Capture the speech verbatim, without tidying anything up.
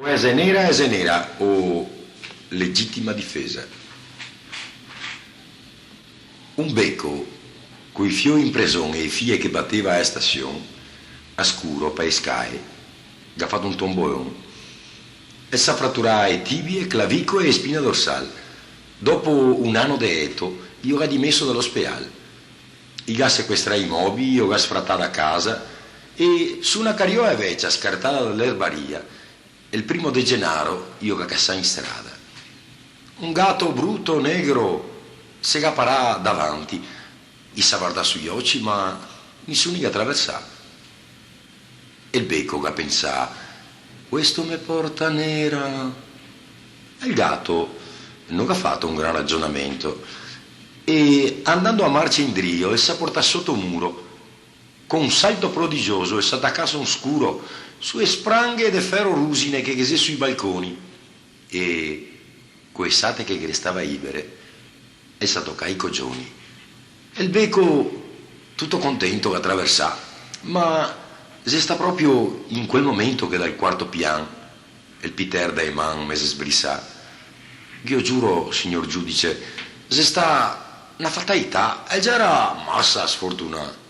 O xe nera, xe nera, o legitima difesa. Un beco, coi fioi in preson e e fie che bateva a estasion, a scuro, pa e scae, ga fato un tombołon. El s'à fraturà e tibie, clavicoe e spina dorsal. Dopo un ano de eto, i o ga dimeso da l'ospeal. I ga sequestrà i mobili, i o ga sfratà da casa, e su na carioła vecia scartada da l'erbaria, el primo de genaro i o ga casà in strada. Un gato bruto, negro, se ga parà davanti. I s'à vardà sui oci, ma nisuni ga traversà. E el beco ga pensà: "Questo me porta nera." E el gato no ga fato un gran ragionamento, e andando a marcia indrio, el s'à portà soto muro. Co un salto prodigioso, el s'à tacà so un scuro, su e spranghe de fero rusine che ghe xe sui balconi, e co e sate che ghe restava ibere, el s'à tocà i cogioni. E el beco, tuto contento, ga traversà, ma xe stà proprio in quel momento che dal quarto pian el piter da e man me xe sbrisà. Ghe o giuro, signor giudice, xe stà na fatalità, el gera masa sfortunà.